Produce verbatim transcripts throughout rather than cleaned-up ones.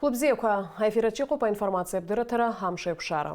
Хәлыбзиақәа, аефир аҿы иҟоуп аинформациа абдырраҭара, амш еиқәшара.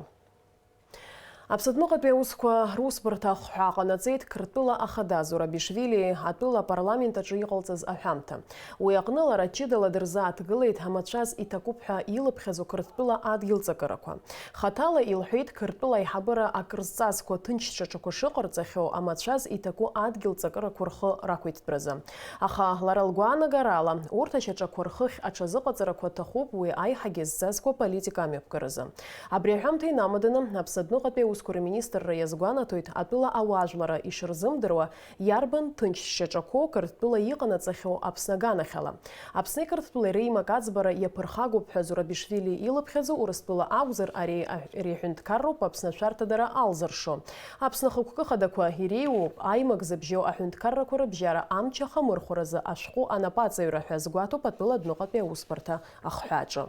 Аԥсадныҟатәи аусқәа русбарҭа ахҳәаа ҟанаҵеит Қырҭтәыла ахада Зурабишвили атәыла апарламент аҿы иҟалҵаз аҳәамҭа. Уи аҟны лара ҷыдала дырзааҭгылеит амацәаз иҭакуп ҳәа илыԥхьаӡо Қырҭтәыла адгьылҵакырақәа. Хаҭала илҳәеит Қырҭтәыла аиҳабыра акрызҵазкуа ҭынч шьаҿақәа шыҟарҵахьоу амацәаз иҭаку адгьылҵакырақәа рхы рақәиҭтәразы. Аха лара лгәаанагарала, урҭ ашьаҿақәа рхыхь аҽазыҟаҵарақәа ҭахуп уи аиҳагьы зҵазкуа политика амҩаԥгаразы. Абри аҳәамҭа инамаданы, Аԥсадныҟатәи аусқәа рминистрра иазгәанаҭоит, атәыла ауаажәлара ишырзымдыруа, иарбан ҭынч шьаҿақәоу Қырҭтәыла иҟанаҵахьоу Аԥсны аганахьала. Аԥсни Қырҭтәылеи реимак аӡбара иаԥырхагоуп ҳәа Зурабишвили илыԥхьаӡо Урыстәыла акәзар, ари аҳ-, ари аҳәынҭқарроуп Аԥсны ашәарҭадара алзыршо. Аԥсны ахықәкы хадақәа иреиуоуп аимак зыбжьоу аҳәынҭқаррақәа рыбжьара амч ахамырхәаразы ашәҟәы анапаҵаҩра ҳәа азгәаҭоуп атәыла адәныҟатәи аусбарҭа ахҳәааҿы.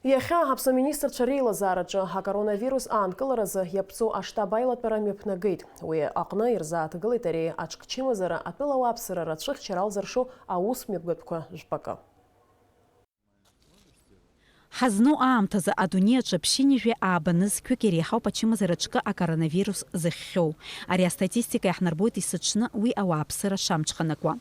Иахьа Аԥсны аминистрцәа реилазаараҿы акоронавирус аанкыларазы иаԥҵоу аштаб аилатәара мҩаԥнагеит. Уи аҟны ирзааҭгылеит ари аҿкчымазара атәыла ауааԥсыра рацәыхьчара алзыршо аус мҩаԥгатәқәа жәпакы. Ҳазну аамҭазы адунеи аҿы ԥшьынҩажәи ааба нызқьҩык иреиҳауп ачымазара ҿкы акоронавирус зыхьхьоу. Ари астатистика иаҳнарбоит есыҽны уи ауааԥсыра шамҽханакуа.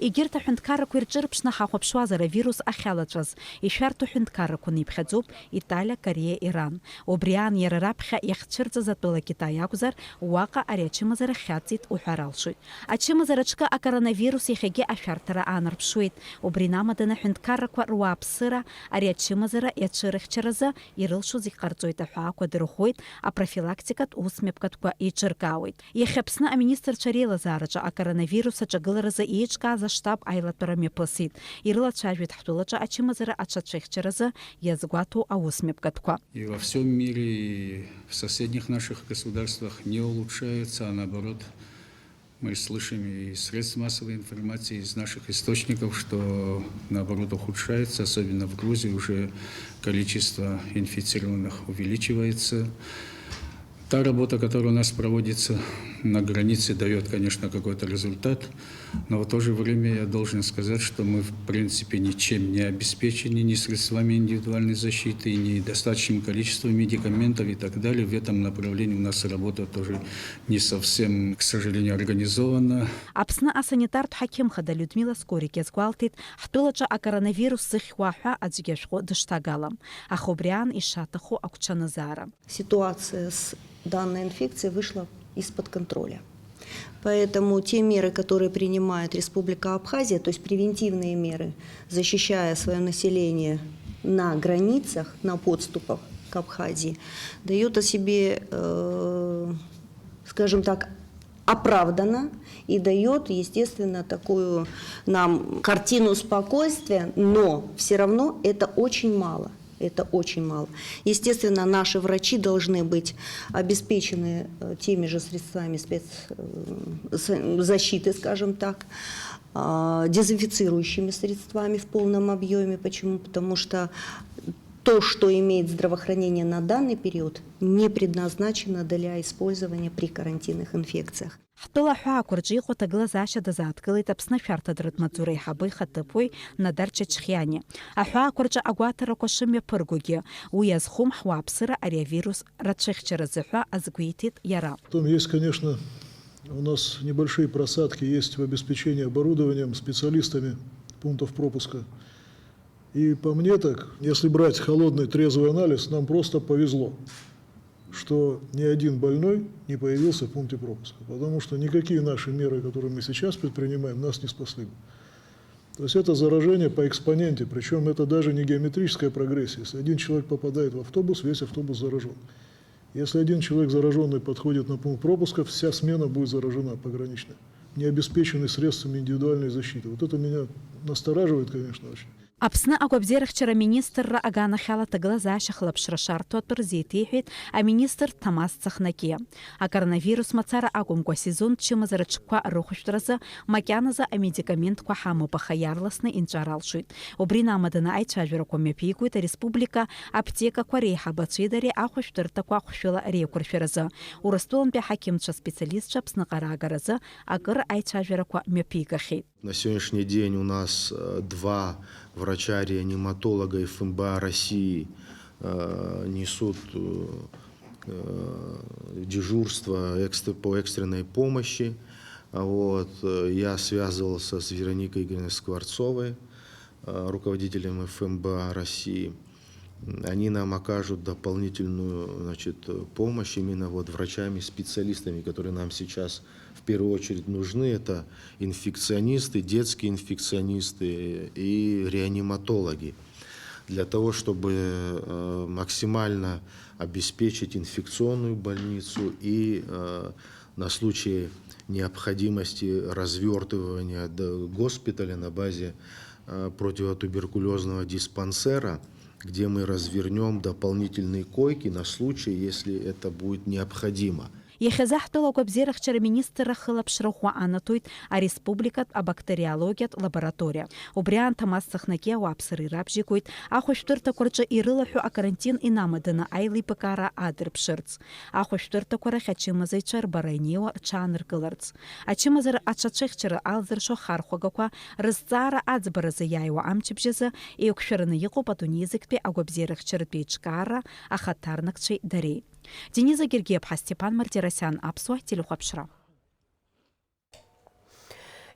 Егьырҭ аҳәынҭқаррақәа ирҿырԥшны ҳахәаԥшуазар, авирус ахьалаҵәаз ишәарҭоу ҳәынҭқаррақәа неиԥхьаӡоуп Италиа, Кореиа, Иран. Убри аан иара раԥхьа иахьцәырҵыз атәыла Китаи акәзар, уаҟа ари ачымазара хьаҵит уҳәар алшоит. Ачымазара ҿкы акоронавирус иахьагьы ашәарҭара аанарԥшуеит. Убри инамаданы аҳәынҭқаррақәа руааԥсыра ари ачымазара иацәырыхьчаразы ирылшо зегь ҟарҵоит, аҳәаақәа дырӷәӷәоит, апрофилактикатә усмҩаԥгатәқәа еиҿыркаауеит. Иахьа Аԥсны аминистрцәа реилазаараҿы акоронавирус аҿагыларазы еиҿкааз аштаб аилатәара мҩаԥысит. Ирылацәажәеит ҳтәылаҿы ачымазара аҽацәыхьчаразы иазгәаҭоу аусмҩаԥгатәқәа. И во всём мире, и в соседних наших государствах не улучшается, а наоборот, мы слышим из средств массовой информации, из наших источников, что наоборот ухудшается, особенно в Грузии уже количество инфицированных увеличивается. Та работа, которая у нас проводится на границе, даёт, конечно, какой-то результат, но в то же время я должен сказать, что мы, в принципе, ничем не обеспечены, ни средствами индивидуальной защиты, ни достаточным количеством медикаментов и так далее. В этом направлении у нас работа тоже не совсем, к сожалению, организована. Аԥсны асанитартә ҳақьым хада Людмила Скорик иазгәалҭеит, ҳтәылаҿы акоронавирус зыхьуа ҳәа аӡәгьы ашәҟәы дышҭагалам. Аха убри аан ишаҭаху агәҽанызаара. Ситуация с данной инфекцией вышла из-под контроля. Поэтому те меры, которые принимает Республика Абхазия, то есть превентивные меры, защищая своё население на границах, на подступах к Абхазии, дают о себе, э, скажем так, оправданно и дает, естественно, такую нам картину спокойствия, но всё равно это очень мало. Это очень мало. Естественно, наши врачи должны быть обеспечены, э, теми же средствами спец-, э, с-, защиты, скажем так, а, дезинфицирующими средствами в полном объёме. Почему? Потому что то, что имеет здравоохранение на данный период, не предназначено для использования при карантинных инфекциях. Ҳтәыла аҳәаақәа рҿы иҟоу аҭагылазаашьа дазааҭгылеит Аԥсны ашәарҭадаратә маҵзура аиҳабы ихаҭыԥуаҩ Надар Чачхиани. Аҳәаақәа рҿы агәаҭарақәа шымҩаԥыргогьы, уи иазхом ҳуааԥсыра ари авирус рацәыхьчаразы ҳәа азгәеиҭеит иара. Потом есть, конечно, у нас небольшие просадки есть в обеспечении оборудованием, специалистами пунктов пропуска. И по мне так, если брать холодный, трезвый анализ, нам просто повезло, что ни один больной не появился в пункте пропуска, потому что никакие наши меры, которые мы сейчас предпринимаем, нас не спасли бы. То есть это заражение по экспоненте, причём это даже не геометрическая прогрессия. Если один человек попадает в автобус, весь автобус заражён. Если один человек заражённый подходит на пункт пропуска, вся смена будет заражена, пограничная, не обеспеченный средствами индивидуальной защиты. Вот это меня настораживает, конечно, очень. Аԥсны агәабзиарахьчара аминистрра аганахьала аҭагылазаашьа ахылаԥшра шарҭо атәы рзеиҭеиҳәеит аминистр Ҭамаз Цахнакиа. Акоронавирус мацара акәымкәа, асезонтә чымазара ҽқәа рыхәшәтәразы макьаназы амедикаментқәа ҳамоуп, аха иаарласны инҵәар алшоит. Убри инамаданы аицәажәарақәа мҩаԥигоит ареспублика аԥҭекақәа реиҳабацәеи дареи ахәышәтәырҭақәа ахәшәыла реиқәыршәаразы. Урыстәылантәи аҳақьымцәа специалистцәа Аԥсныҟа раагаразы акыр аицәажәарақәа мҩаԥигахьеит. На сегодняшний день у нас э, два врача-реаниматолога Ф М Б А России э, несут э, э, дежурство экстр- по экстренной помощи. А Вот, э, я связывался с Вероникой Игоревной Скворцовой, э, руководителем Ф М Б А России. Они нам окажут дополнительную, значит, помощь именно вот врачами-специалистами, которые нам сейчас в первую очередь нужны. Это инфекционисты, детские инфекционисты и реаниматологи. Для того, чтобы э, максимально обеспечить инфекционную больницу и э, на случай необходимости развертывания д- госпиталя на базе э, противотуберкулезного диспансера, где мы развернем дополнительные койки на случай, если это будет необходимо. Иахьазы ҳтәыла агәабзиарахьчара министрра хылаԥшра ӷәӷәа анаҭоит ареспубликатә абактериологиатә лабораториа. Убри аамҭа массахәгьы ауааԥсыра ирабжьагоит ахәышәтәырҭақәа рҿы ирылаҳәо акарантин инамаданы аилибакаара аадырԥшырц. Ахәышәтәырҭақәа рахь ачымазаҩцәа рбара инеиуа рҽааныркыларц. Ачымазара аҽацәыхьчара алзыршо ахархәагақәа рызҵаара аӡбаразы иааиуа амчыбжь азы еиқәшәараны иҟоуп адунеи зегьтәи агәабзиарахьчаратә еиҿкаара ахаҭарнакцәеи дареи. Дениза Гергиаԥҳа, Степан Мартиросиан, Аԥсуа телехәаԥшра.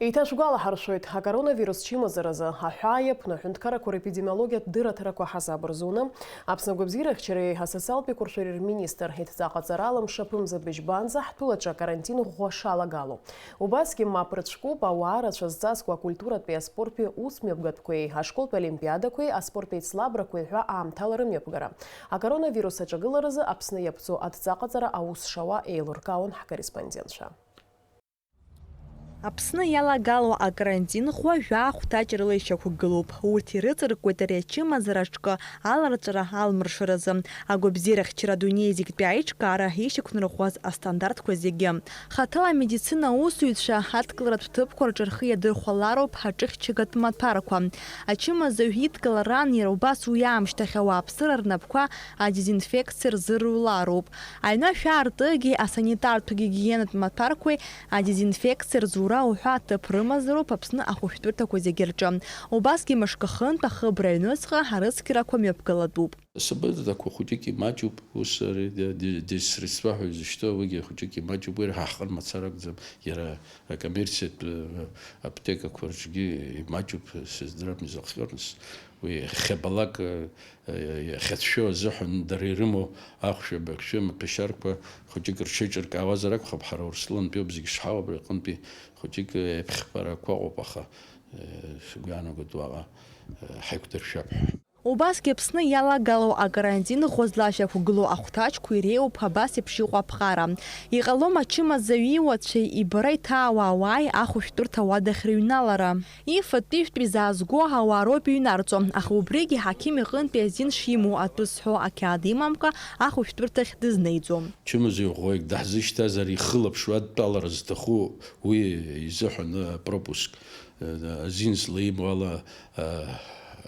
Еиҭашәгәалаҳаршәоит, акоронавирус чымазаразы аҳәаа иаԥну аҳәынҭқаррақәа репидемиологиатә дырраҭарақәа ҳазабырзуны, Аԥсны агәабзиарахьчареи асоциалтә еиқәыршәареи рминистр иҭҵааҟаҵара аламшәа ԥымза быжьбанӡа ҳтәылаҿы акарантин ӷәӷәа шалагало. Убасгьы мап рыцәкуп ауаа рацәа зҵазкуа акультуратәи аспорттәи усмҩаԥгатәқәеи, ашколтә олимпиадақәеи, аспорт еицлабрақәеи ҳәа аамҭала рымҩаԥгара. Акоронавирус аҿагыларазы Аԥсны иаԥҵоу адҵаҟаҵара аус шауа еилыркаауан ҳкорреспондентцәа. Аԥсны иалагало акарантин ӷәӷәа жәаа хәҭаҷ рыла ишьақәгылоуп. Урҭ ирыҵаркуеит ари ачымазара аҿкы аларҵәара алмыршаразы, агәабзиарахьчара адунеи зегьтәи аиҿкаара ишьақәнарӷәӷәаз астандартқәа зегьы. Хаҭала амедицина аусзуҩцәа адкыларатә ҭыԥқәа рҿы рхы иадырхәалароуп аҿыхьчагатә маҭәарқәа. Ачымазаҩ идкыларан иара убас уи аамышьҭахь ауааԥсыра рнапқәа адезинфекциа рзырулароуп. Аҩны ашәаартыгьы асанитартә гигиенатә маҭәарқәеи адезинфекциа рзура уҳәа аҭыԥ рымазароуп Аԥсны ахәышәтәырҭақәа зегьы рҿы. Убасгьы мышкы хынтә ахыбра аҩныҵҟа арыцқьарақәа мҩаԥгалатәуп. Сабыдақәа хәыҷык имаҷуп, ус ари ди-, ди-, дезсредства ҳәа изышьҭоу, уигьы хәыҷык имаҷуп, уи ҳаҳҟыр мацара акәӡам, иара акоммерциатә, э, аптекақәа рҿгьы имаҷуп, сыздырам изакәхьоу нас. Уи хьабалак, э, э, иахьацәшәо азыҳәан дара ирымоу ахәшәы, абаҩхшәы, амаҭәашьарқәа хәыҷык рҽеиҿыркаауазар акәхап, ҳара Урыстәылантәиоуп зегь шҳау, абри аҟынтәи хәыҷык еиԥхьбарақәа ыҟоуп, аха, э, сгәы иаанагоит уаҟа, э, ҳаиқәдыршәап ҳәа. Убасгьы Аԥсны иалагало акарантин ӷәӷәа злашьақәгылоу ахәҭаҷқәа иреиуоуп абас еиԥш иҟоу аԥҟара. Иҟалом ачымазаҩи иуацәеи ибара иҭаауа ауааи ахәышәтәырҭа уадахь рыҩналара. Ифатә-ижәтә изаазго ауаа роуп иҩнарҵо, аха убригьы аҳақьым иҟынтәи азин шимоу атәы зҳәо ақьаад имамкәа ахәышәтәырҭахь дызнеиӡом. Чымазаҩ ӷәӷәаҩык даҳзышьҭазар, ихылаԥшуа адтәалара зҭаху уи изыҳәан апропуск, э, азин злаимоу ала, э,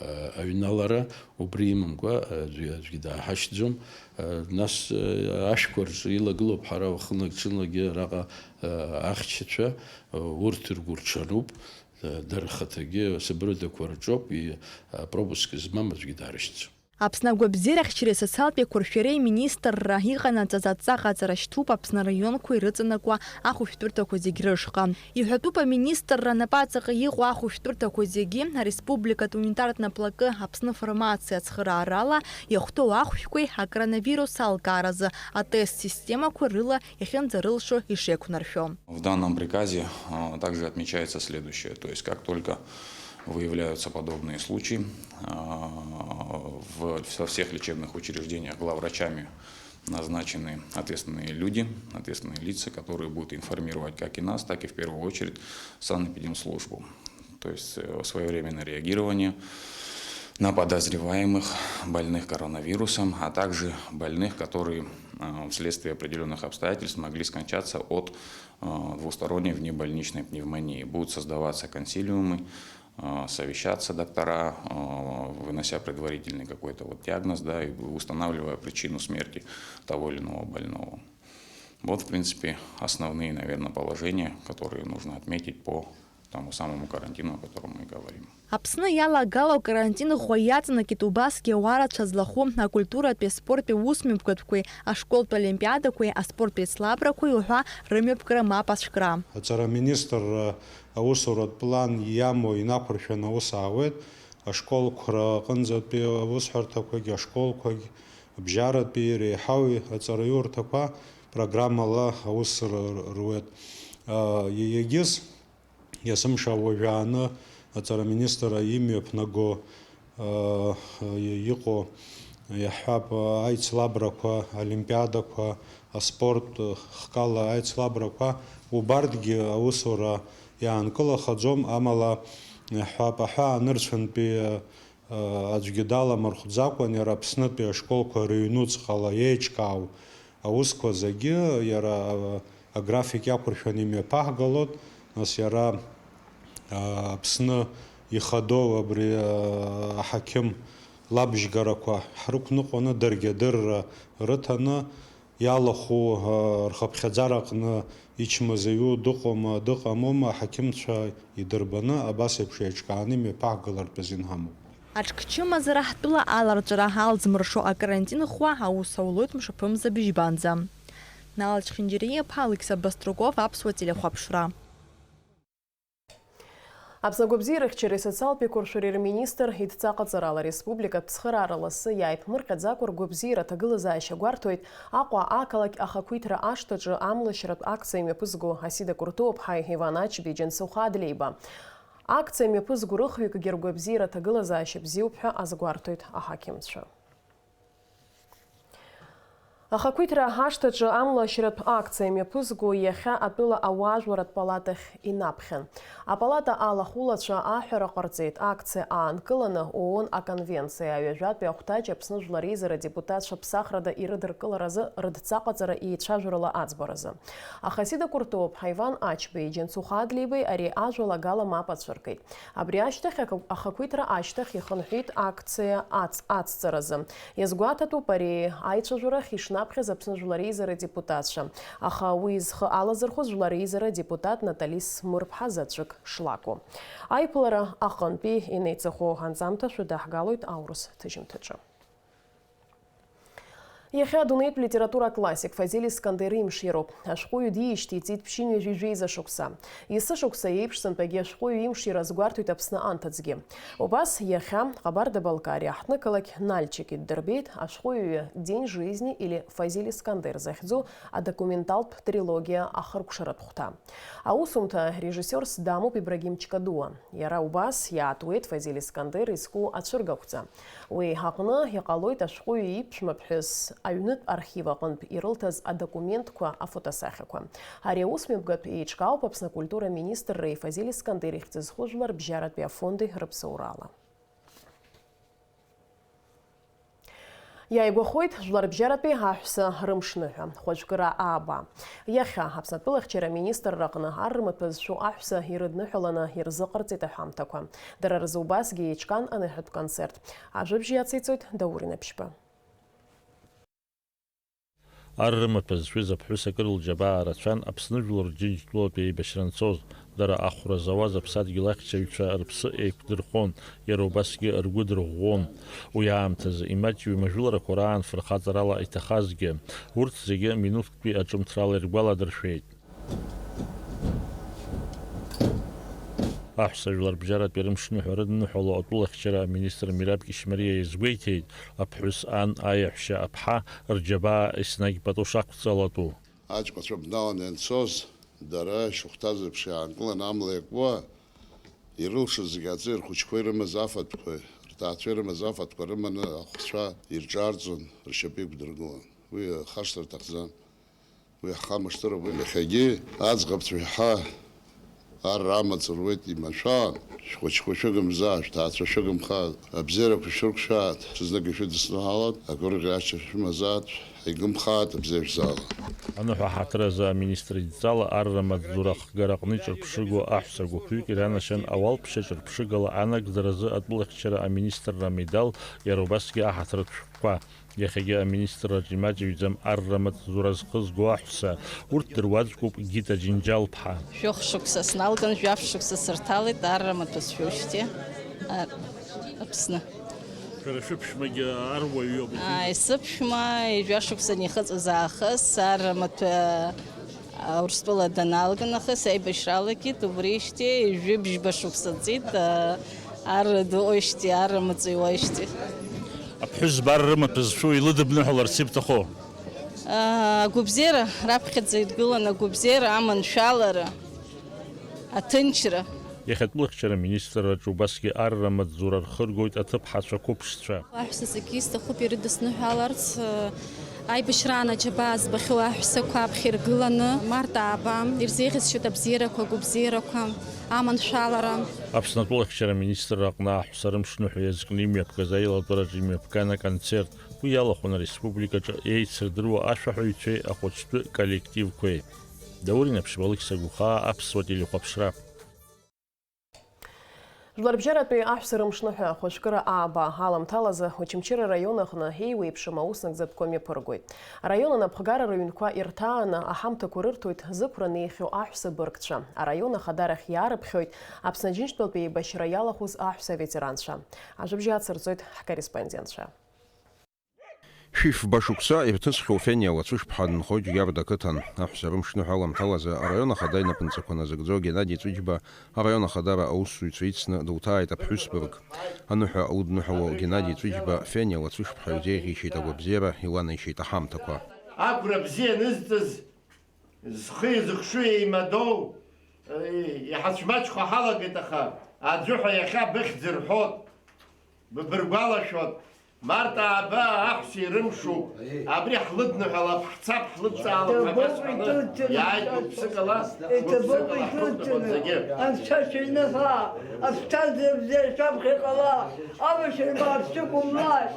э, аҩналара, убри имамкәа, э, аӡәгьы, аӡәгьы дааҳашьҭӡом. Э, нас, э, ашәқәа рҿы илагылоуп, ҳара уахынлак-ҽынлакгьы араҟа, э, ахьчацәа, э, урҭ ргәырҽануп, э, дара рхаҭагьы асабырадақәа рҿоуп, и-, апропуск змам аӡәгьы даарышьҭӡом. Аԥсны агәабзиарахьчареи асоциалтә еиқәыршәареи министрра иҟанаҵаз адҵаҟаҵара шьҭуп Аԥсны араионқәа ирыҵанакуа ахәышәтәырҭақәа зегь рышҟа. Иҳәатәуп аминистрра напаҵаҟа иҟоу ахәышәтәырҭақәа зегьы ареспубликатә унитартә наплакы Аԥсны афармациа ацхыраарала иахәҭоу ахәшәқәеи акоронавирус алкааразы атест системақәа рыла иахьынӡарылшо ишеиқәнаршәо. В данном приказе, а, также отмечается следующее. То есть, как только выявляются подобные случаи, а, в, во всех лечебных учреждениях главврачами назначены ответственные люди, ответственные лица, которые будут информировать как и нас, так и в первую очередь санэпидемслужбу. То есть, э, своевременное реагирование на подозреваемых больных коронавирусом, а также больных, которые, э, вследствие определённых обстоятельств могли скончаться от, э, двусторонней внебольничной пневмонии. Будут создаваться консилиумы, э, совещаться доктора, э, вынося предварительный какой-то вот диагноз, да, и устанавливая причину смерти того или иного больного. Вот, в принципе, основные, наверное, положения, которые нужно отметить по тому самому карантину, о котором мы говорим. Аԥсны иалагало акарантин ӷәӷәа иаҵанакит убасгьы ауаа рацәа злахәу акультуратәи аспорттәи усмҩаԥгатәқәеи ашколтә олимпиадақәеи аспорттә еицлабрақәеи уҳәа рымҩаԥгара мап ацәкра. Аҵара аминистрра аусуратә план иамоу инақәыршәаны аус аауеит, ашколқәа рҟынӡатәи аусҳәарҭақәагь, ашколқәагь, абжьаратәи реиҳау аҵараиурҭақәа программала аус р-, р-, руеит. Егьыс есымша уажәааны аҵараминистрра имҩаԥнаго, ы, иҟоу, иаҳҳәап, аицлабрақәа, олимпиадақәа, аспорт хкала аицлабрақәа убарҭгьы аусура иаанкылахаӡом, амала, иаҳҳәап, аҳәаа нырцәынтәи, ы, аӡәгьы даламырхәӡакәан, иара Аԥснытәи ашколқәа рыҩнуҵҟала еиҿкаау аусқәа зегьы иара, ы, аграфик иақәыршәаны имҩаԥаҳгалоит, нас иара, ы, Аԥсны ихадоу абри, ы, аҳақьым лабжьгарақәа ҳрықәныҟәаны даргьы адырра рыҭаны, иалахәу, ы, рхыԥхьаӡараҟны ичмазаҩу дыҟоума, дыҟамоума, аҳақьымцәа идырбаны, абас еиԥш еиҿкааны имҩаԥаҳгалартә азин ҳамоуп. Аҽкчымазара ҳтәыла аларҵәара алӡмыршо акарантин ӷәӷәа аус аулоит мшаԥымза быжьбанӡа. Нала Чхинџьариа-иԥа, Алықьса Баструков, Аԥсуа телехәаԥшра. Аԥсны агәабзиарахьчареи асоциалтә еиқәыршәареи рминистр идҵа ҟаҵарала ареспубликатә цхыраара ласы иааиԥмырҟьаӡакәа ргәабзиара аҭагылазаашьа гәарҭоит Аҟәа ақалақь ахақәиҭра ашҭаҿы амлашьратә акциа имҩаԥызго Асида Кәыртыуаԥҳаи Иван Ачбеи Џьансыхә Адлеиба. Акциа мҩаԥызго рыхҩыкгьы ргәабзиара аҭагылазаашьа бзиоуп ҳәа азгәарҭоит аҳақьымцәа. Ахақәиҭра ашҭаҿы амлашьратә акциа мҩаԥызго иахьа атәыла ауаажәларатә палатахь инаԥхьан. Апалата алахәылацәа аҳәара ҟарҵеит, акциа аанкыланы ООН аконвенциа аҩажәатәи ахәҭаҷ Аԥсны Жәлар Реизара адепутатцәа ԥсахрада ирыдыркыларазы рыдҵаҟаҵара еицәажәарала аӡбаразы. Аха Асида Кәыртыуаԥҳа Иван Ачбеи Џьансыхә Адлеибеи ари ажәалагала мап ацәыркит. Абри ашьҭахь, аха-, ахақәиҭра ашьҭахь ихынҳәит акциа ац-, ацҵаразы. Иазгәаҭатәуп ари аицәажәарахь ишнаԥхьаз Аԥсны Жәлар Реизара адепутатцәа. Аха уи зхы алазырхәыз Жәлар Реизара адепутат Натали Смырԥҳа заҵәык шлакәу. Аиԥылара аҟынтәи инеиҵыху анҵамҭа шәыдаҳгалоит аурыс ҭыжьымҭаҿы. Иахьа адунеитә литература аклассик Фазиль Искандер имшироуп. Ашәҟәыҩҩы диижьҭеи иҵит ԥшьынҩажәи жәеиза шықәса. Есышықәса еиԥш сынтәагьы ашәҟәыҩҩы имшира азгәарҭоит Аԥсны анҭыҵгьы. Убас иахьа Ҟабарда-Балкариа аҳҭнықалақь Нальчик иддырбеит ашәҟәыҩҩы День жизни или Фазиль Искандер захьӡу адокументалтә трилогиа ахыркәшаратә хәҭа. Аусумҭа режиссиорс дамоуп Ибрагим Чкадуа. Иара убас иаатуеит Фазиль Искандер изку ацәыргақәҵа. Уи аҟны иҟалоит ашәҟәыҩҩы иԥшәмаԥҳәыс аҩнытә архив аҟынтә ирылҭаз адокументқәа афотосахьақәа. Ари аусмҩаԥгатә еиҿкаауп Аԥсны акультура аминистрреи Фазиль Искандер ихьӡ зху жәларбжьаратәи афонди рыԥсоурала. Иааигәахоит Жәларбжьаратәи аҳәса рымшныҳәа, хәажәкыра ааба. Иахьа Аԥсны атәылахьчара аминистрра аҟны ар рымаҭәа зшәу аҳәса ирыдныҳәаланы ирзыҟарҵеит аҳәамҭақәа. Дара рзы убасгьы еиҿкаан аныҳәатә концерт. Ажәабжь иациҵоит Даур Инаԥшьба. Ар рымаҭәа зшәыз аԥҳәыс акыр лџьабаа рацәан Аԥсны Жәлар Џьынџьтәылатәи еибашьра анцоз. Дара ахәра зауаз аԥсадгьыл ахьчаҩцәа рыԥсы еиқәдырхон, иара убасгьы ргәы дырӷәӷәон. Уи аамҭазы имаҷҩым ажәыларақәа раан фырхаҵарала иҭахазгьы, урҭ зегьы минуҭктәи аҿымҭрала иргәаладыршәеит. Аҳәса жәларбжьаратәи рымшныҳәа рыдныҳәало атәылахьчара аминистр Мираб Кьышьмариа иазгәеиҭеит, аԥҳәыс ан, аиаҳәшьа аԥҳа рџьабаа еснагь пату шақәҵалатәу. Аҷкәынцәа бналаны ианцоз, дара шьыхәҭазеиԥш иаанкыланы амла иакуа, ирылшоз зегьы аҵеи рхәыҷқәа ирымаз афатәқәа, рҭаацәа ирымаз афатәқәа рыманы ахәцәа ирҿаарҵон, ршьапы иқәдыргылон. Уи ахашҭра аҭахӡам. Уи ҳхамышҭыроуп, уи иахьагьы аӡӷабцәа ҳәа арра амаҵ руеит имашәа, шәхәыҷқәа шәыгымзааит, шәҭаацәа шәыгымхааит, абзиарақәа шәрықәшәааит, ҽазнык ишәыдысныҳәалоит, агәырӷьаҿҳәа шәымазааит, Игымхааит абзиабзала. Аныҳәа ҳаҭыр азы аминистр идҵала арра маҵзура ахгара аҟны иҿырԥшыгоу аҳәса гәыԥҩык иранашьан ауалԥшьа ҿырԥшыгала анагӡаразы атәылахьчара аминистрра амедал, иара убасгьы аҳаҭыртә шәҟәқәа. Иахьагьы аминистрраҿ имаҷыҩӡам арра маҵзура зхызго аҳәса, урҭ дыруаӡәкуп Гита Џьынџьал-ԥҳа. Шәохә шықәса сналган, жәаф шықәса сырҭалеит, арра маҭәа сшәоижьҭеи, а, Аԥсны. Шәара шәыԥшәмагьы аруаҩ иоуп. Ааи, сыԥшәма ҩажәа шықәса анихыҵыз аахыс, арра маҭәа, а, Урыстәыла даналга нахыс, аибашьра алагеит, убриижьҭеи жәибжьба шықәса ҵит, а, арра дуоижьҭеи, арра мыҵыҩуаижьҭеи. Аԥҳәызба арра маҭәа зшәу илыдыбныҳәаларц ибҭаху? А, агәабзиара, раԥхьаӡа иргылан агәабзиара, аманшәалара. Аҭынчра. Иахьатәылахьчара аминистрраҿы убасгьы арра маҵзура рхыргоит аҭыԥҳацәа қәыԥшцәа. Аҳәса зегьы исҭахуп ирыдысныҳәаларц, аибашьраан аџьабаа збахьоу аҳәсақәа аԥхьа иргыланы, март ааба, ирзеиӷьасшьоит абзиарақәа, агәыбзиарақәа, аманшәалара. Аԥсны атәылахьчара аминистрра аҟны аҳәса рымшныҳәа иазкны имҩаԥгаз аилатәараҿы имҩаԥган аконцерт. Уи иалахәын ареспубликаҿы еицырдыруа ашәаҳәаҩцәеи ахәыҷтәы коллективқәеи. Даур Инаԥшьба, Алықьса Гәхаа, Аԥсуа телехәаԥшра. Жәларбжьаратәи аҳәса рымшныҳәа ахәажәкыра ааба аламҭалазы Очамчыра араион аҟны еиуеиԥшым аус нагӡатәқәа мҩаԥыргоит. Араион анапхгара рыҩнқәа ирҭааны аҳамҭақәа рырҭоит зықәра неихьоу аҳәса быргцәа. Араион ахадарахь иаарыԥхьоит Аԥсны Аџьынџьтәылатәи еибашьра иалахәыз аҳәса аветеранцәа. Ажәабжь ацырҵоит ҳкорреспондентцәа. Шәи фба шықәса ирҭысхьоу Фениа Лацәышԥҳа дынхоит Џьгьарда ақыҭан. Аҳәса рымшныҳәа аламҭалазы араион ахада инапынҵақәа назыгӡо Геннади Ҵәыџьба араион ахадара аусзуҩцәа ицны дылҭааит аԥҳәыс бырг. Аныҳәа лыдныҳәало Геннади Ҵәыџьба Фениа Лацәышԥҳа илзеиӷьеишьеит агәабзиара, иланеишьеит аҳамҭақәа. Агәра бзиа нызҵыз, зхи зыхшыҩи еимадоу, иҳацәмаҷхо ҳалагеит, аха аӡәы ҳәа иахьа быхьӡ рҳәот, ббыргәалашәот, март ааба аҳәса ирымшуп, абри ҳлыдныҳәалап, ҳцап, ҳлыдҵаалап ҳәа басҳәаны иааит гәык-ԥсыкала, гәык-ԥсыкала ҳгәыԥ нахәыҵгьы. Анцәа шәыҩныҳәа, аԥсҭазаара бзиа шәаԥхьа иҟала, абашьра бааԥс шәықәымлааит.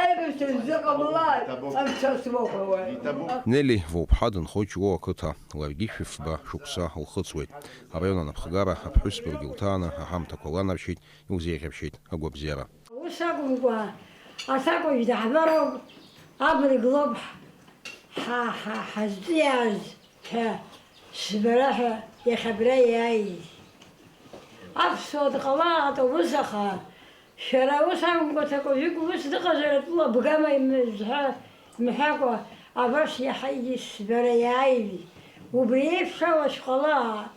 Аибашьра шәзыҟамлааит, анцәа суҳәауеит. Нели Воуԥҳа дынхоит Ҷлоу ақыҭа, ларгьы шәи фба шықәса лхыҵуеит. Араион анапхгара аԥҳәыс бырг илҭааны аҳамҭақәа ланаршьеит, илзеиӷьаршьеит агәабзиара. Ус акәымкәа, асакәажә даҳбароуп, абырг лоуп ҳа, ҳа, ҳазҿиааз ҳәа сбара ҳәа иахьа абра иааиз. Аԥсуа дҟалааит аус, аха шәара ус акәымкәа, ҭакәажәык ус дыҟазар атәыла бгама имҳәа-, имҳәакәа, абас иаҳа егьыс бара иааиз. Убри еиԥш ала шәҟалааит.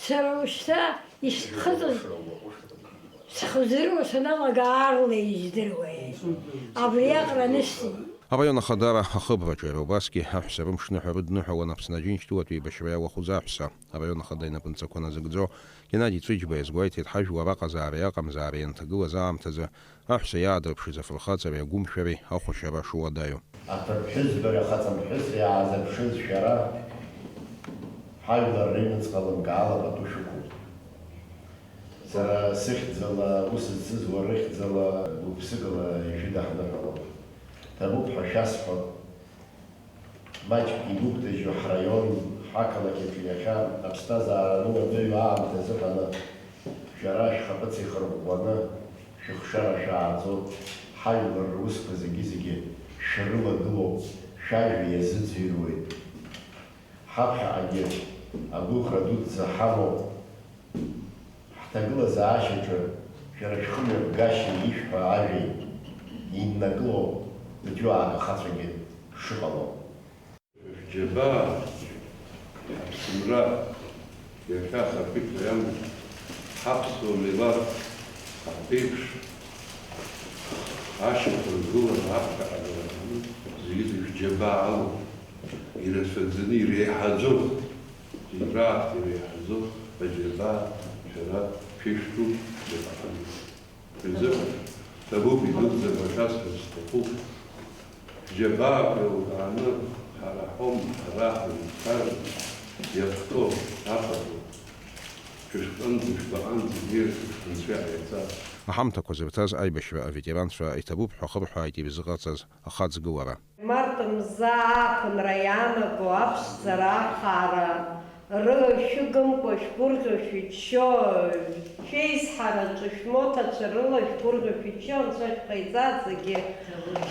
Сара ушьҭа исхыҵыз, схызыруа саналага аарла издыруеит. Абриаҟара анысҵеит. Араион ахадара ахыбраҿы иара убасгьы аҳәса рымшныҳәа рыдныҳәалан Аԥсны Аџьынџьтәылатәи еибашьра иалахәыз аҳәса. Араион ахада инапынҵақәа назыгӡо Геннади Ҵәыџьба иазгәеиҭеит, ҳажәлар аҟазаареи аҟамзаареи ианҭагылаз аамҭазы аҳәса иаадырԥшыз афырхаҵареи агәымшәареи ахәашьара шуадаҩу. Аԥырԥҳәызбареи ахаҵамԥҳәысреи иаазырԥшыз шәара, ҳажәлар рыҩнуҵҟа лымкаала пату шәықәуп. Сара сыхьӡала, ус зцыз уа рыхьӡала, гәык-ԥсыкала ишәыдаҳныҳәалап. Ҭабуп ҳәа шәасҳәап. Маҷк игәыгәҭажьу ҳраион, ҳақалақь аҿы иахьа аԥсҭазаара ануадаҩу аамҭа азыҳәаны, шәара шәхаԥыц ихырӷәӷәаны шәыхшара шәааӡо, ҳажәлар русқәа зегьы-зегьы шәарылагылоуп, шәажәа иазыӡырҩуеит. Ҳаԥхьаҟагьы агәыӷра дуӡӡа ҳамоуп. Ҳҭагылазаашьаҿы шәара шәхымҩаԥгашьа ишәҳәо ажәеи иннакыло быҵәҩык ахацәагьы шыҟало. Шәџьабаа, ҳаԥсынра, иахьа ахақәиҭра иамоуп ҳаԥсуа милаҭ, ҳаԥеиԥш, ашьақәыргылара, аԥхьаҟагара, зегьы шәџьабаа алоуп, ирацәаӡаны иреиҳаӡоуп. Зегь раахыс иреиҳаӡоу аџьабаа шәара шәышәҭуп, џьабааны. Шәзыҳәан ҭабуп, идуӡӡақәа шәасҳәар сҭахуп. Џьабаақәа еилкааны ҳара ҳауп, ҳара ҳаҩнқәа иахәҭоу, аҟаҵоу. Шәышҟынӡа, шәгәаҟынӡа, зегьы шәынцәа иҟаиҵа. Аҳамҭақәа зырҭаз аибашьра аветеранцәа иҭабуп ҳәа ахырҳәааит ирзыҟарҵаз ахаҵгылара. Март мза Заа ааԥынра иаанаго аԥшӡара, ахаара, рышәыгымкәа шәгәырӷьо шәыччо, шәеизҳараҿы шәмоҭацәа рыла шәгәырӷьо шәыччо, Анцәа шәҟаиҵа зегьы.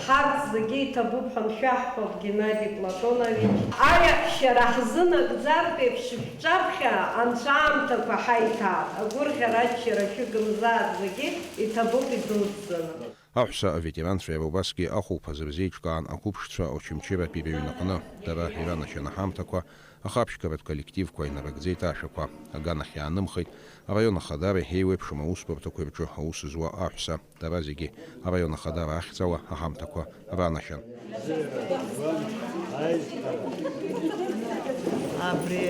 Ҳарҭ зегьы иҭабуп ҳәа шәаҳҳәап, Геннади Платонович. Аиаҳәшьара ҳзынагӡартә еиԥш шәҿаԥхьа анцәа аамҭақәа ҳаиҭааит. Агәырӷьара, аччара шәыгымзааит зегьы, иҭабуп идуӡӡаны. Аҳәса аветеранцәа иара убасгьы ахәылԥазы рзеиҿкаан ақәыԥшцәа Очамчыратәи рыҩнаҟны. Дара иранашьан аҳамҭақәа, ахаԥшьгаратә коллективқәа инарыгӡеит ашәақәа, аганахь иаанымхеит араион ахадареи еиуеиԥшым аусбарҭақәеи рҿы аус зуа аҳәса. Дара зегьы араион ахадара ахьӡала аҳамҭақәа ранашьан. Абри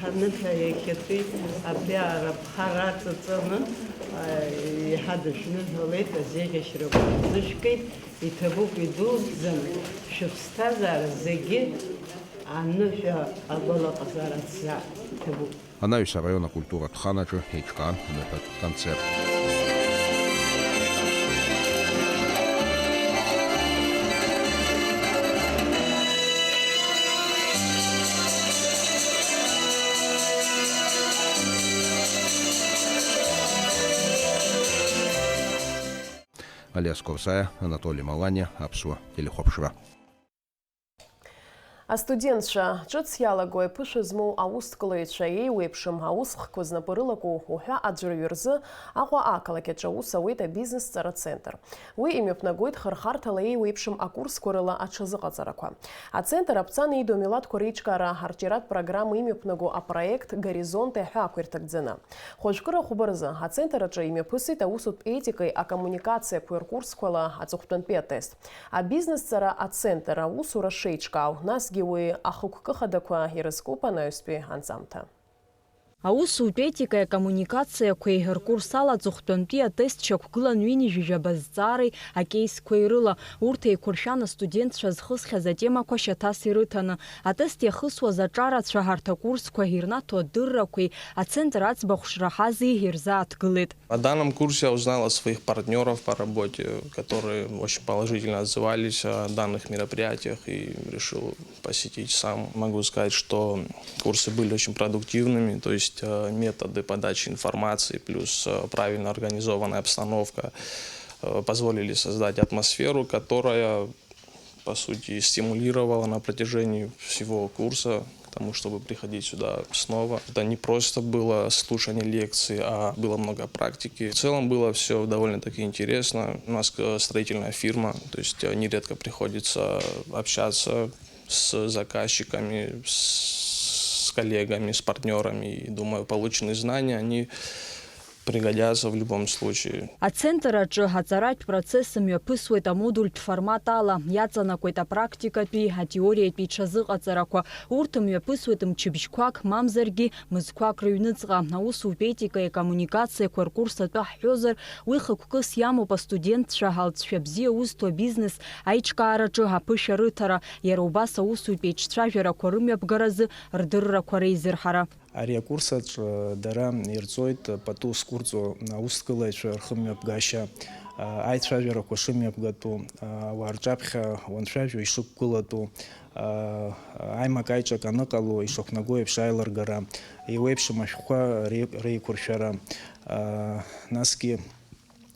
аныҳәа иахьатәи абри арабхара аҵаҵаны, а, иҳадышәныҳәалеит, азеиӷьашьрақәа шәзышәкит, иҭабуп идуӡӡаны, шәыԥсҭазаара зегьы аныҳәа агәалаҟазаара аҭӡаа иҭабуп. Анаҩс араион акультуратә хан аҿы еиҿкаан аныҳәатә концерт. Алиас Корсаиа, Анатоли Маланиа, Аԥсуа телехәаԥшра. Астудентцәа, ҿыц иалагои аԥышәа змоу аусҭкылаҩцәа, еиуеиԥшым аусхкқәа знапы рылаку уҳәа аӡәырҩы рзы Аҟәа ақалақь аҿы аус ауеит абизнес ҵара центр. Уи имҩаԥнагоит хырхарҭала еиуеиԥшым акурсқәа рыла аҽазыҟаҵарақәа. Ацентр аԥҵа неидоу амилаҭқәа реиҿкаара арҿиаратә программа имҩаԥнаго апроект Горизонты аҳәаақәа ирҭагӡаны. Хәажәкыра хәба рзы ацентр аҿы имҩаԥысит аусутә етикеи акоммуникациақәеи ркурсқәа ала аҵыхәтәантәи атест. Абизнесҵара ацентр аусура шеиҿкаау, насгьы уи ахықәкы хадақәа ирызкуп анаҩстәи анҵамҭа. Аусутә етикеи акоммуникациақәеи ркурс ала аҵыхәтәантәи атест шьақәгылан ҩынҩажәижәаба зҵаареи акеисқәеи рыла. Урҭ еиқәыршәан астудентцәа зхысхьаз атемақәа шьаҭас ирыҭаны. Атест иахысуаз аҿарацәа ҳарҭ акурсқәа ирнаҭо адыррақәеи ацентр аӡбахә шраҳази ирзааҭгылеит. О данном курсе я узнал от своих партнёров по работе, которые очень положительно отзывались о данных мероприятиях, и решил посетить сам. Могу сказать, что курсы были очень продуктивными, то есть, э, методы подачи информации плюс, э, правильно организованная обстановка, э, позволили создать атмосферу, которая, по сути, стимулировала на протяжении всего курса к тому, чтобы приходить сюда снова. Это не просто было слушание лекций, а было много практики. В целом было всё довольно-таки интересно. У нас, э, строительная фирма, то есть, э, нередко приходится общаться с заказчиками, с, с коллегами, с партнёрами. И, думаю, полученные знания, они пригодятся в любом случае. Ацентр аҿы аҵаратә процесс мҩаԥысуеит амодультә формат ала, иаҵанакуеит апрактикатәи, атеориатәи ҽазыҟаҵарақәа. Урҭ мҩаԥысуеит мчыбжьқәак, мамзаргьы мызқәак рыҩныҵҟа. Аусутә етикеи акоммуникациақәеи ркурс атәы ҳҳәозар, уи хықәкыс иамоуп астудентцәа алҵшәа бзиа узҭо абизнес аиҿкаараҿы аԥышәа рыҭара, иара убас аусутә еиҿцәажәарақәа рымҩаԥгаразы рдыррақәа реизырҳара. Ари акурс аҿы дара ирҵоит пату зқәырҵо аусҭгылаҩцәа рхымҩаԥгашьа, аицәажәарақәа шымҩаԥгатәу, ауаа рҿаԥхьа уанцәажәо ишықәгылатәу, аимак-аиҿак аныҟало ишақәнаго еиԥш аилыргара, еиуеиԥшым ашәҟәқәа реи-, реиқәыршәара, насгьы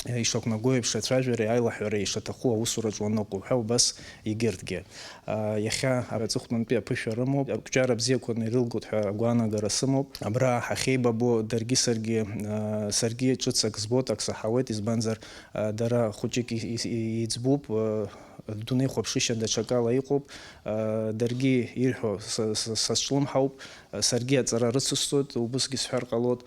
ишақәнаго еиԥш, ацәажәареи аилаҳәареи ишаҭаху аусураҿ уаныҟоу ҳәа убас егьырҭгьы. Иахьа аҵыхәтәантәи аԥышәа рымоуп, ақәҿиара бзиақәаны ирылгоит ҳәа агәаанагара сымоуп. Абра ҳахьеибабо даргьы саргьы, саргьы ҿыц ак збоит, ак саҳауеит, избанзар, дара хәыҷык и-, и-, и-, иӡбуп, дунеихәаԥшышьа даҽакала иҟоуп, даргьы ирҳәо са, са, сазҿлымҳауп, саргьы аҵара рыцысҵоит, убысгьы сҳәар ҟалоит.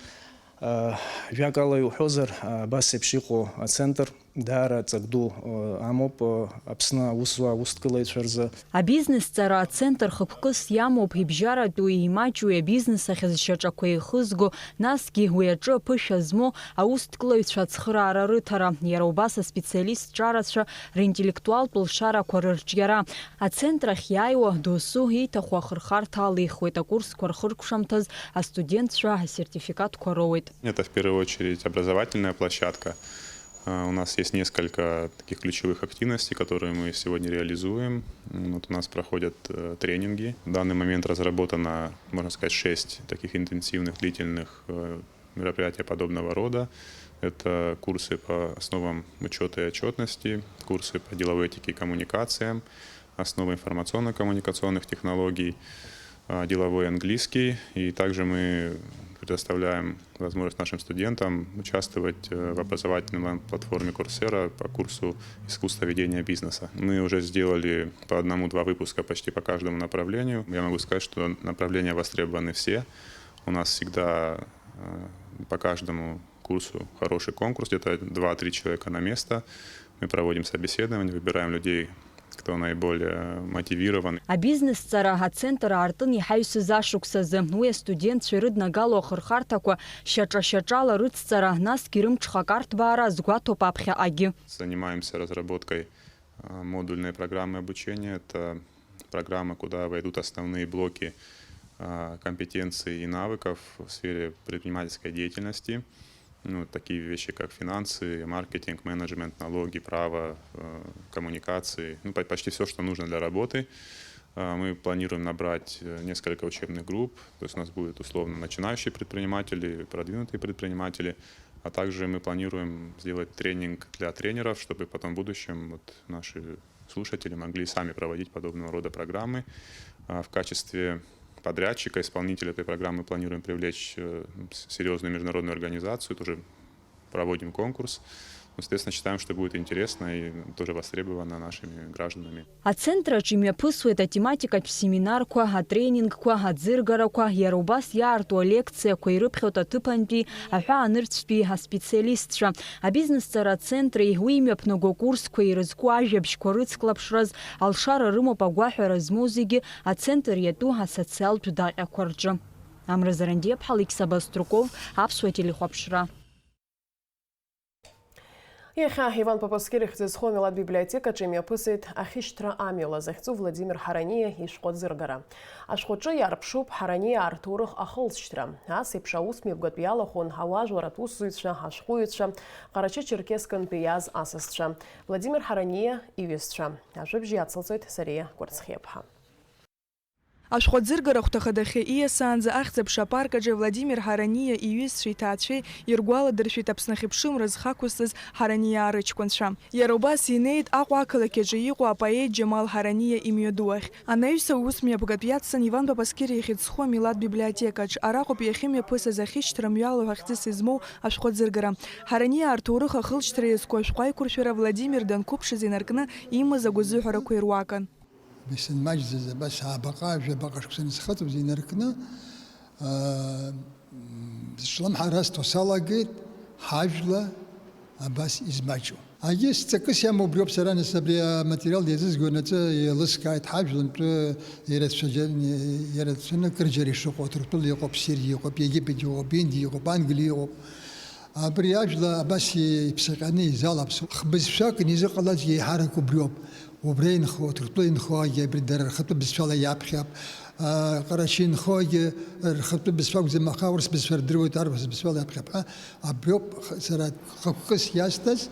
Жәакала иуҳәозар, абас еиԥш иҟоу ацентр даара ҵак ду амоуп Аԥсны аус зуа аусҭгылаҩцәа рзы. Абизнес ҵара ацентр хықәкыс иамоуп ибжьаратәуи имаҷуи абизнес ахьӡшьаҿақәа еихызго, насгьы уи аҿы аԥышәа змоу аусҭгылаҩцәа ацхыраара рыҭара, иара убас аспециалист ҿарацәа ринтеллектуалтә лшарақәа рырҿиара. Ацентр ахь иааиуа досу ииҭаху ахырхарҭа алихуеит акурсқәа рхыркәшамҭаз астудентцәа асертификатқәа роуеит. Это в первую очередь образовательная площадка. А, у нас есть несколько таких ключевых активностей, которые мы сегодня реализуем. М, вот у нас проходят, э, тренинги. В данный момент разработано, можно сказать, шесть таких интенсивных, длительных, э, мероприятий подобного рода. Это курсы по основам учёта и отчётности, курсы по деловой этике и коммуникациям, основы информационно-коммуникационных технологий, а, деловой английский. И также мы предоставляем возможность нашим студентам участвовать, э, в образовательной онлайн-платформе Coursera по курсу искусства ведения бизнеса. Мы уже сделали по одному-два выпуска почти по каждому направлению. Я могу сказать, что направления востребованы все. У нас всегда, э, по каждому курсу хороший конкурс, где-то два-три человека на место. Мы проводим собеседование, выбираем людей, кто наиболее мотивирован. Абизнесҵара ацентр аартын иҳаҩсыз ашықәсазы. Уи астудентцәа ирыднагало ахырхарҭақәа шьаҿа-шьаҿала рыцҵара, насгьы рымҽхак арҭбаара азгәаҭоуп аԥхьаҟагьы. Занимаемся разработкой, а, модульной программы обучения. Это программа, куда войдут основные блоки, а, компетенций и навыков в сфере предпринимательской деятельности. Ну, такие вещи, как финансы, маркетинг, менеджмент, налоги, право, э, коммуникации. Ну, по-, почти всё, что нужно для работы. А, мы планируем набрать, э, несколько учебных групп. То есть у нас будут условно начинающие предприниматели, продвинутые предприниматели. А также мы планируем сделать тренинг для тренеров, чтобы потом в будущем вот наши слушатели могли сами проводить подобного рода программы. А, в качестве подрядчика, исполнителя этой программы планируем привлечь, э, с-, серьёзную международную организацию, тоже проводим конкурс. Ну, соответственно, считаем, что будет интересно и тоже востребовано нашими гражданами. Ацентр аҿы имҩаԥысуеит атематикатә семинарқәа, атренингқәа, аӡыргарақәа, иара убас иаарту алекциақәа ирыԥхьоит аҭыԥантәи аҳәаанырцәтәи аспециалистцәа. Абизнесҵара ацентри уи имҩаԥнаго акурсқәеи ирызку ажәабжьқәа рыцклаԥшраз алшара рымоуп агәаҳәара змоу зегьы ацентр иатәу асоциалтә даҟьақәа рҿы. Амра Зарандиаԥҳа, Алықьса Баструков, Аԥсуа телехәаԥшра. Иахьа Иван Папаскир ихьӡ зху амилаҭ библиотекаҿы имҩаԥысит Ахьышьҭра амҩала захьӡу Владимир Ҳараниа ишәҟәы аӡыргара. Ашәҟәаҿы иаарԥшуп Ҳараниаа рҭоурых ахылҵшьҭра. Ас еиԥш аусмҩаԥгатә иалахәын ауаажәларратә усзуҩцәа, ашәҟәыҩҩцәа, Ҟарачы-Черкескынтәи иааз асасцәа, Владимир Ҳараниа иҩызцәа. Ажәабжь иацылҵоит Сариа Кәарцхиаԥҳа. Ашәҟәы аӡыргара ахәҭа хадахьы ииасаанӡа Ахьӡ-аԥша апарк аҿы Владимир Ҳараниа иҩызцәеи иҭаацәеи иргәаладыршәеит Аԥсны ахьыԥшымра зхы ақәызҵаз Ҳараниаа рыҷкәынцәа. Иара убас инеит Аҟәа ақалақь аҿы иҟоу апоет Џьамал Ҳараниа имҩаду ахь. Анаҩс аусмҩаԥгатә иацҵан Иван Папаскир ихьӡ зху амилаҭ библиотекаҿ. Араҟоуп иахьымҩаԥысыз Ахьышьҭра мҩала ҳәа хьӡыс измоу ашәҟәы аӡыргара. Ҳараниаа рҭоурых ахылҵшьҭра иазку ашәҟәы аиқәыршәара Владимир данқәыԥшыз инаркны имаз агәазыҳәарақәа ируакын. Исанмаҷӡаз абас аабаҟа, жәабаҟа шықәса анысхыҵуаз инаркны, аа, м, сҿлымҳара асҭо салагеит, ҳажәла абас измаҷу. Агьыс ҵакыс иамоу убриоуп, сара нас абри аматериал иазызгонаҵы еилыскааит, ҳажәлантәы ирацәаӡа-, ирацәаны акырџьара ишыҟоу, Ҭырқәтәыла иҟоуп, Сириа иҟоуп, Египет иҟоуп, Индиа иҟоуп, Англиа иҟоуп. Абри ажәла абас иԥсаҟьаны изалаԥсоу хбызшәак низыҟалаз еиҳарак убриоуп. Убра инхо, Ҭырқәтәыла инхогьы абри дара рхатәы бызшәала иаԥхьап. А, Ҟарачы инхогьы рхатәы бызшәа акәӡам, аха аурыс бызшәа рдыруеит, арԥыс бызшәала иаԥхьап ҳәа. Абриоуп х-, сара хықәкыс иасҭаз,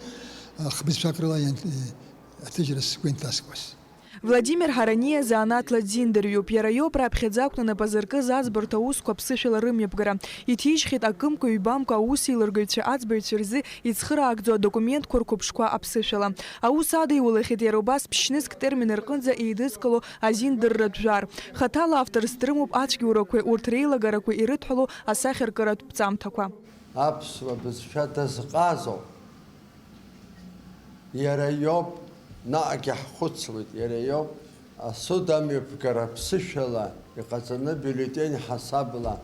а, хбызшәак рыла иан-, аҭыжьра сгәы инҭаскуаз. Владимир Ҳараниа занааҭла дизаинерҩуп. Иара иоуп раԥхьаӡа акәны нап азыркыз аӡбарҭа аусқәа аԥсышәала рымҩаԥгара. Иҭижьхьеит акымкәа-ҩбамкәа аус еилыргаҩцәа аӡбаҩцәа рзы ицхыраагӡоу адокументқәа рқәыԥшқәа аԥсышәала. Аус адиулахьеит иара убас ԥшьнызқь термин рҟынӡа еидызкыло азиндырратә жәар. Хаҭала авторс дрымоуп ацәгьоурақәеи урҭ реилагарақәеи ирыдҳәалоу асахьаркыратә ԥҵамҭақәа. Аԥсуа бызшәа дазҟазоуп. Иара иоуп, наҟгьы ҳхәыцуеит, иара иоуп, асуд амҩаԥгара ԥсышәала иҟаҵаны, бюллетень ҳасабла,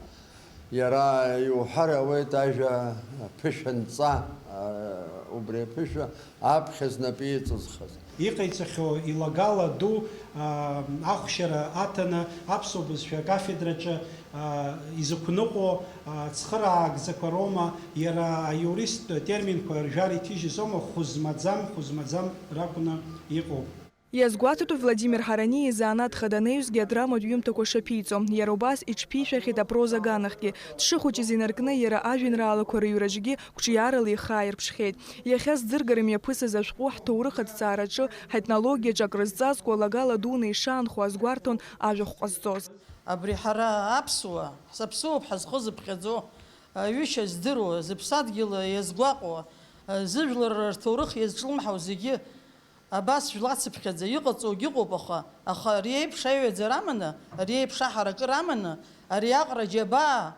иара иуҳәар ауеит ажәа аԥышәа нҵа, а, убри аԥышәа аԥхьа знапы иҵызхыз. Иҟаиҵахьоу илагала ду, а, ахәшьара аҭаны аԥсуа бызшәа акафедраҿы, а, изықәныҟәо, а, цхыраагӡақәа роума, иара аиуристтә терминқәа ржәар иҭижьыз аума, хәы змаӡам, хәы змаӡам ракәны иҟоуп. Иазгәаҭатәуп Владимир Ҳараниа изанааҭ хада анаҩсгьы адраматә ҩымҭақәа шаԥиҵо. Иара убас иҽԥишәахьеит апроза аганахьгьы. Дшыхәыҷыз инаркны иара ажәеинраалақәа рыҩраҿгьы қәҿиарала ихы ааирԥшхьеит. Иахьа зӡыргара мҩаԥысыз ашәҟәы ҳҭоурых аҭҵаараҿы, ҳетнологиаҿы акрызҵазкуа лагала дуны ишаанхо азгәарҭон ажәахә ҟазҵоз. Абри ҳара аԥсуаа, ҳзаԥсыуоуп ҳазхозыԥхьаӡо, аҩышьа здыруа, зыԥсадгьыл иазгәаҟуа, зыжәлар рҭоурых иазҿлымҳау зегьы абас жәлацыԥхьаӡа иҟаҵоугьы ыҟоуп, аха, аха ари еиԥш аҩаӡара аманы, ари еиԥш аҳаракыра аманы, ари аҟара џьабаа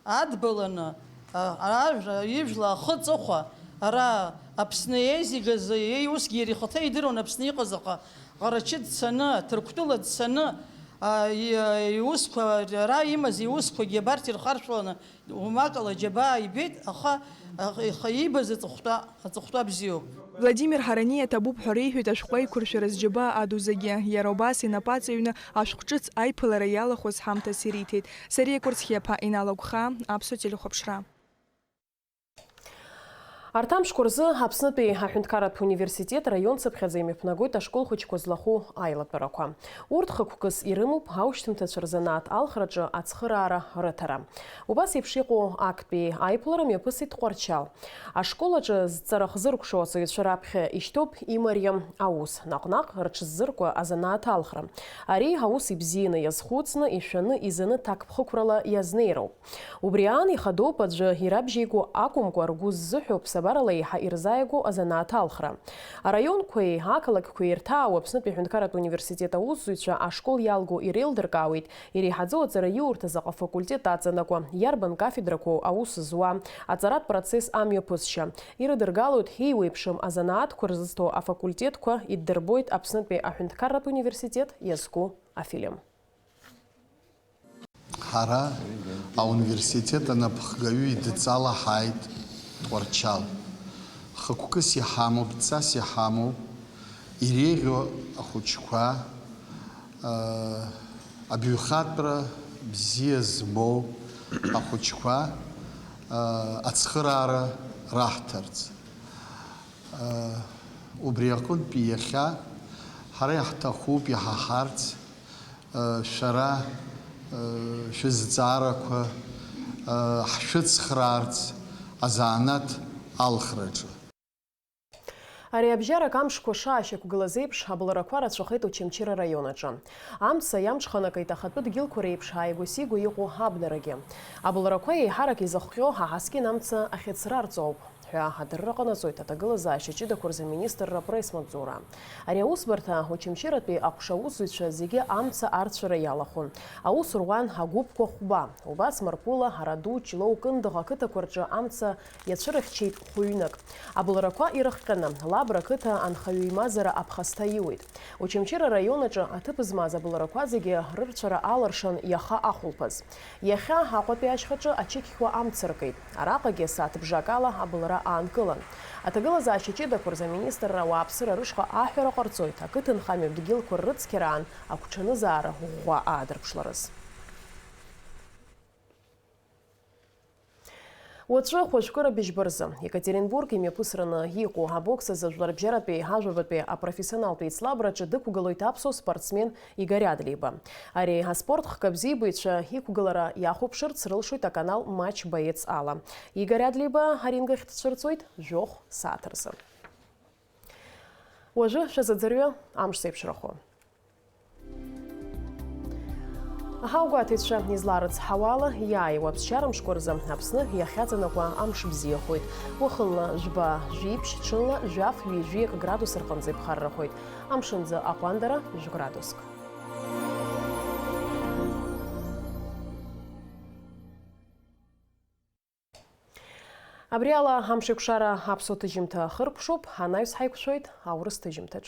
адбаланы, а, ажәа, ижәла ахы ҵыхәа, ара Аԥсны еизигаз, еи-, усгьы иара ихаҭа идыруан Аԥсны иҟаз, аха Ҟарачы дцаны, Ҭырқәтәыла дцаны, а, и-, иусқәа ара имаз иусқәагьы абарҭ ирхаршәланы, умакала џьабаа ибеит, аха, аха, аха иибаз аҵыхәтәа, аҵыхәтәа бзиоуп. Владимир Ҳараниа иаҭабуп ҳәа реиҳәеит ашәҟәы аиқәыршәара зџьабаа аду зегьы. Иара убас инапы аҵаҩны ашәҟә ҿыц аиԥылара иалахәыз ҳамҭас ириҭеит. Сариа Кәырцхиаԥа, Инал Агәхаа, Аԥсуа телехәаԥшра. Арҭ амшқәа рзы Аԥснытәи аҳәынҭқарратә университет раион цыԥхьаӡа имҩаԥнагоит ашкол хәыҷқәа злахәу аилатәарақәа. Урҭ хықәкыс ирымоуп аушьҭымҭацәа рзанааҭ алхраҿы ацхыраара рыҭара. Убас еиԥш иҟоу актәи аиԥылара мҩаԥысит Тҟәарчал. Ашкол аҿы зҵара хзыркәшо аҵаҩцәа раԥхьа ишьҭоуп имариам аус. Наҟ-наҟ рыҽзыркуа азанааҭ алхра. Ари аус ибзианы иазхәыцны, ишәаны, изаны ҭакԥхықәрала иазнеироуп. Убри аан ихадоуп аӡәы ирабжьеиго акәымкәа, ргәы ззыҳәо ԥсабарала еиҳа ирзааигәоу азанааҭ алхра. Араионқәеи ақалақьқәеи ирҭаау Аԥснытәи аҳәынҭқарратә университет аусзуҩцәа ашкол иалго иреилдыркаауеит, иреиҳаӡоу аҵараиурҭа заҟа факультет аҵанакуа, иарбан кафедрақәоу аус зуа, аҵаратә процесс амҩаԥысшьа. Ирыдыргалоит еиуеиԥшым азанааҭқәа рзызҭо афакультетқәа, иддырбоит Аԥснытәи аҳәынҭқарратә университет иазку афильм. Ҳара ауниверситет анапхгаҩы идҵала ҳааит Тҟәарчал. Хықәкыс иҳамоуп, дҵас иҳамоуп, иреиӷьу ахәыҷқәа, аа, абаҩхатәра бзиа змоу ахәыҷқәа, аа, ацхыраара раҳҭарц. Убри аҟынтәи иахьа ҳара иаҳҭахуп иҳаҳарц, шәара шәызҵаарақәа ҳшәыцхраарц азанааҭ алхраҿы. Ари абжьарак амшқәа шаашьақәгылаз еиԥш, абылрақәа рацәахеит Очамчыра араион аҿы. Амца иамҽханакит ахатәы дгьылқәа реиԥш ааигәа-сигәа иҟоу абнарагьы. Абылрақәа еиҳарак изыхҟьо аҳаскьын амца ахьыцрарҵо ауп ҳәа адырра ҟанаҵоит аҭагылазаашьа ҷыдақәа рзы аминистрра апресс-маҵзура. Ари аусбарҭа Очамчыратәи аҟәша аусзуҩцәа зегьы амца арцәара иалахәын. Аус руан агәыԥқәа хәба, убас Марқәыла, Ҳараду, Ҷлоу, Кындыӷ ақыҭақәа рҿы амца иацәырыхьчеит хәҩнык. Абылрақәа ирыхҟьаны, Лабра ақыҭа анхаҩы имазара аԥхасҭа иуит. Очамчыра араион аҿы аҭыԥ змаз абылрақәа зегьы рырцәара алыршан иаха ахәылԥаз. Иахьа Аҟәатәи ашьхаҿы ачықьхьуа амца ркит. Араҟагьы сааҭ бжак ала абылра аанкылан. Аҭагылазаашьа ҷыдақәа рзы аминистрра ауааԥсыра рышҟа аҳәара ҟарҵоит, ақыҭанхамҩатә дгьылқәа ррыцқьараан агәҽанызаара ӷәӷәа аадырԥшларыз. Уаҵәы хәажәкыра быжьба рзы Екатеринбург имҩаԥысраны иҟоу абокс азы жәларбжьаратәи ажәабатәи апрофессионалтә еицлабраҿы дықәгылоит аԥсуа спортсмен Игорь Адлеиба. Ари аспорт хкы абзиабаҩцәа иқәгылара иахәаԥшырц рылшоит аканал Матч Боец ала. Игорь Адлеиба аринг ахь дцәырҵуеит жәохә сааҭ рзы. Уажәы шәазыӡырҩы амш зеиԥшрахо. Аҳауагәаҭаҩцәа изларыцҳауа ала, иааиуа аԥсшьара мшқәа рзы Аԥсны иахьаҵанакуа амш бзиахоит. Уахынла жәба, жәиԥшь, ҽынла жәаф, ҩажәи градус рҟынӡа иԥхаррахоит. Амшынӡы аҟәандара жәградуск. Абри ала амшеикәшара аԥсуа ҭыжьымҭа ахыркәшоуп, анаҩс ҳаиқәшәоит аурыс ҭыжьымҭаҿ.